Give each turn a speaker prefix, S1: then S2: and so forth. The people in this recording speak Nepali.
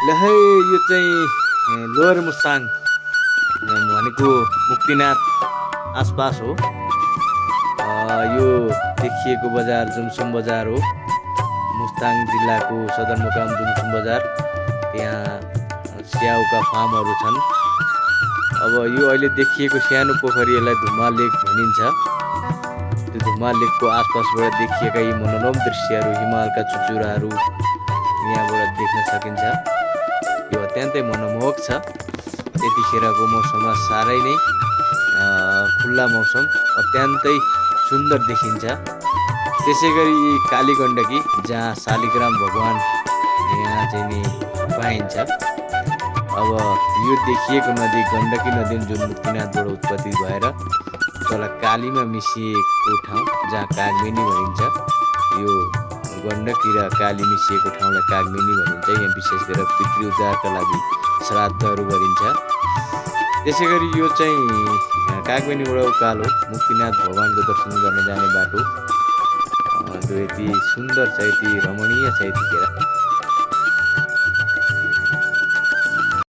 S1: ल है यो चाहिँ लोवर मुस्ताङ भनेको मुक्तिनाथ आसपास हो। यो देखिएको बजार जुमसुम बजार हो। मुस्ताङ जिल्लाको सदरमुकाम जुमसुम बजार। त्यहाँ स्याउका फार्महरू छन्। अब यो अहिले देखिएको सानो पोखरी यसलाई धुम्मा लेक भनिन्छ। त्यो धुम्मा लेकको आसपासबाट देखिएका यी मनोरम दृश्यहरू, हिमालका चुचुराहरू यहाँबाट देख्न सकिन्छ। यो अत्यन्तै मनमोहक छ। यतिखेरको मौसममा साह्रै नै खुल्ला मौसम अत्यन्तै सुन्दर देखिन्छ। त्यसै गरी काली गण्डकी जहाँ शालिग्राम भगवान यहाँ चाहिँ नि पाइन्छ। अब यो देखिएको नदी गण्डकी नदी जुन मुक्तिनाथबाट उत्पत्ति भएर तल कालीमा मिसिएको ठाउँ जहाँ कागमेनी भनिन्छ। यो गण्डकी र काली मिसिएको ठाउँलाई कागमेनी भनिन्छ। यहाँ विशेष गरेर पितृ उद्धारका लागि श्राद्धहरू गरिन्छ। त्यसै गरी यो चाहिँ कागमेनीबाट उकालो मुक्तिनाथ भगवानको दर्शन गर्न जाने बाटो। जो यति सुन्दर छ, यति रमणीय छ यतिखेर।